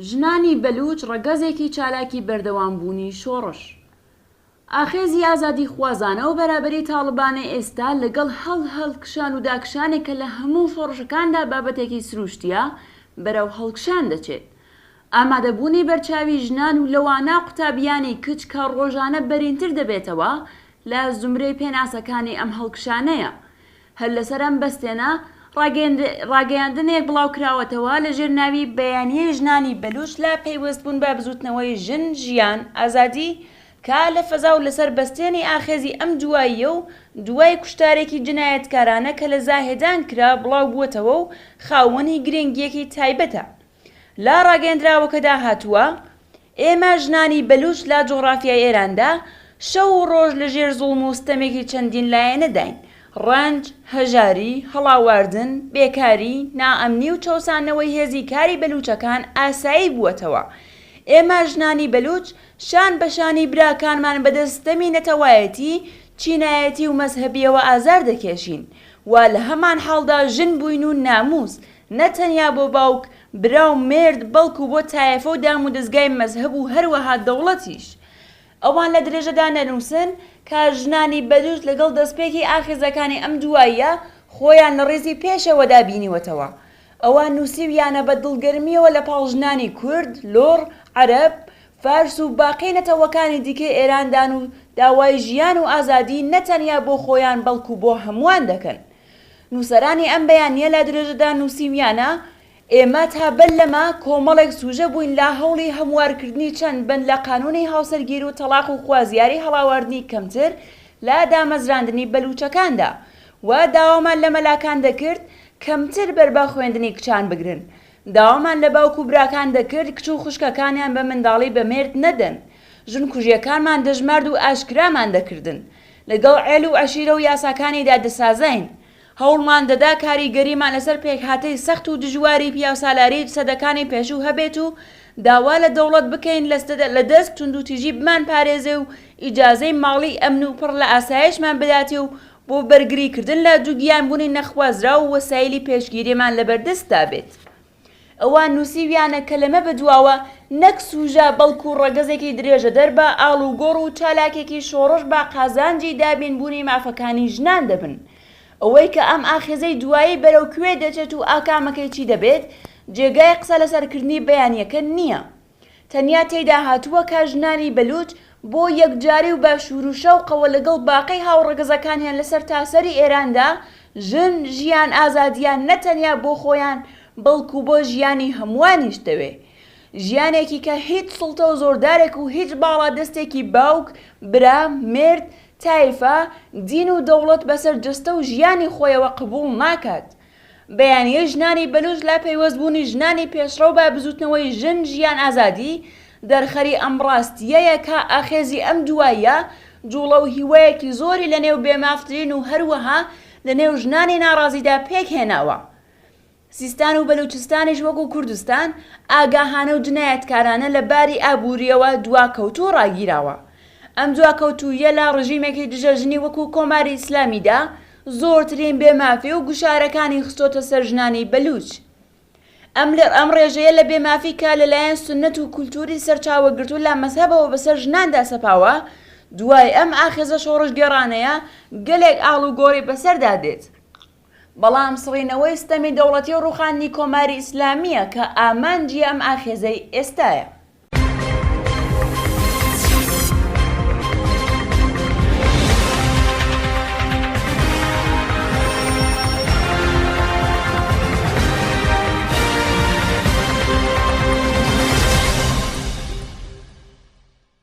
ژنانی بەلووچ ڕەگەزێکی چالاکی بەردەوامبوونی شۆڕش. ئاخێزی ئازادیخوازانە و بەرابەری تاڵبانە ئێستا لەگەڵ هەڵ هەڵکشان و داکشانێک کە لە هەموو شۆڕشەکاندا بابەتێکی سرووشتییە بەرەو هەڵکشان دەچێت. ئامادەبوونی بەرچاوی ژنان و لەوانە قوتابیانی کچ کە ڕۆژانە بەرینتر دەبێتەوە لە زومرەی پێناسەکانی ئەم هەڵکشانەیە. هەر لەسەر ئەم بەستێنە، ڕاگەیاندنێک بڵاوکراوەتەوە لەژێر ناوی بەیانیەی ژنانی بەلوچ لە پەیوەستبوون بە بزووتنەوەی ژن، ژیان، ئازادی کە لە فەزا و لەسەر بەستێنی ئاخێزی ئەم دواییە و دوای کوشتارێکی جنایەتکارانە کە لە زاهێدان کرا بڵاوبووەتەوە و خاوەنی گرنگییەکی تایبەتە. لە ڕاگەیەندراوەکەدا هاتووە، ئێمە ژنانی بەلوچ لە جوغرافیای ئێراندا شەو و ڕۆژ لە ژێر زوڵم و ستەمێکی چەندین لایەنەداین، ڕەنج، هەژاری، هەڵاواردن، بێکاری، نائەمنی و چەوساندنەوەی هێزی کاری بەلوچەکان ئاسایی بووەتەوە. ئێمە ژنانی بەلوچ شان بە شانی براکانمان بە دەست ستەمی نەتەوایەتی، چینایەتی و مەزهەبییەوە ئازار دەکێشین و لە هەمانحاڵدا ژن بووین و نامووس، نە تەنیا بۆ باوک، برا و مێرد، بەڵکو بۆ تایەفە و دامودەزگای مەزهەب و هەروەها دەوڵەتیش. ئەوان لە درێژەدا دەنووسن کە ژنانی بەلوچ لەگەڵ دەستپێکی ئاخێزەکانی ئەم دواییە خۆیان لە ڕیزی پێشەوەدا بینیوەتەوە. ئەوان نووسیویانە بە دڵگەرمییەوە لە پاڵ ژنانی کورد، لوڕ، عەرەب، فارس و باقی نەتەوەکانی دیکەی ئێراندان و داوای ژیان و ئازادی نە تەنیا بۆ خۆیان بەڵکو بۆ هەمووان دەکەن. نووسەرانی ئەم بەیانییە لە درێژەدا نووسیویانە، ئێمە تا بەر لەمە کۆمەڵێک سوژە بووین لە هەوڵی هەموارکردنی چەند بەند لە قانوونی هاوسەرگیر و تەڵاق و خوازیاری هەڵاواردنی کەمتر لە دامەزراندنی بەلووچەکاندا و داوامان لە مەلاکان دەکرد کەمتر بەر بە خوێندنی کچان بگرن داوامان لە باوک و براکان دەکرد کچ و خوشکەکانیان بە منداڵی بە مێرد نەدەن ژنکوژیەکانمان دەژمارد و ئاشکرامان دەکردن لەگەڵ عێل و عەشیرە و یاساکانیدا دەسازاین. هەوڵمان دەدا کاریگەریمان لەسەر پێکهاتەی سەخت و دژواری پیاوسالاری سەدەکانی پێشوو هەبێت و داوا لە دەوڵەت بکەین لە دەست توندوتیژی بمانپارێزێ و ئیجازەی ماڵی ئەمن و پڕ لە ئاسایشمان بداتێ و بۆ بەرگریکردن لە دووگیانبوونی نەخوازراو وەسایلی پێشگیریمان لەبەردەستدا بێت. ئەوان نووسیویانە کە لەمە بەدواوە نەک سوژە بەڵکو ڕەگەزێکی درێژەدەر بە ئاڵوگۆڕ و چالاکێکی شۆڕش بە قازانجی دابینبوونی مافەکانی ژنان دەبن. ئەوەی کە ئەم ئاخێزەی دوایی بەرەو کوێ دەچێت و ئاکامەکەی چی دەبێت، جێگای قسە لەسەرکردنی بەیانییەکە نییە. تەنیا تێیدا هاتووە کە ژنانی بەلوچ بۆ یەکجاری و بە شوور و شەوقەوە لەگەڵ باقی هاوڕەگەزەکانیان لە سەرتاسەری ئێراندا ژن، ژیان، ئازادییان نە تەنیا بۆ خۆیان بەڵکو بۆ ژیانی هەمووانیش دەوێ. ژیانێکی کە هیچ سوڵتە و زۆردارێک و هیچ باڵادەستێکی باوک، برا، مێرد، تایفە، دین و دەوڵەت بەسەر جەستە و ژیانی خۆیەوە قبووڵ ناکات. بەیانیەی ژنانی بەلوچ لە پەیوەستبوونی ژنانی پێشڕەو بە بزووتنەوەی ژن ژیان ئازادی، دەرخەری ئەم ڕاستییەیە کە ئاخێزی ئەم دواییە جووڵە و هیوایەکی زۆری لە نێو بێمافترین و هەروەها لە نێو ژنانی ناڕازیدا پێکهێناوە. سیستان و بەلوچستانیش وەکوو کوردستان ئاگاهانە و جنایەتکارانە لە باری ئابوورییەوە دواکەوتوو ڕاگیراوە. ئەم دواکەوتووییە لە ڕژیمێکی دژە ژنی وەکوو کۆماری ئیسلامیدا زۆرترین بێ مافی و گوشارەکانی خستۆتە سەر ژنانی بەلوچ. ئەم ئەم ڕێژەیە لە بێ مافی کە لەلایەن سوننەت و کولتووری سەرچاوەگرتوو لە مەزهەبەوە بەسەر ژناندا سەپاوە، دوای ئەم ئاخێزە شۆڕشگێڕانەیە گەلێک ئاڵوگۆڕی بەسەردا دێت. بەڵام سڕینەوەی ستەمی دەوڵەتی و ڕووخاندنی کۆماری ئیسلامییە کە ئامانجی ئەم ئاخێزەی ئێستایە.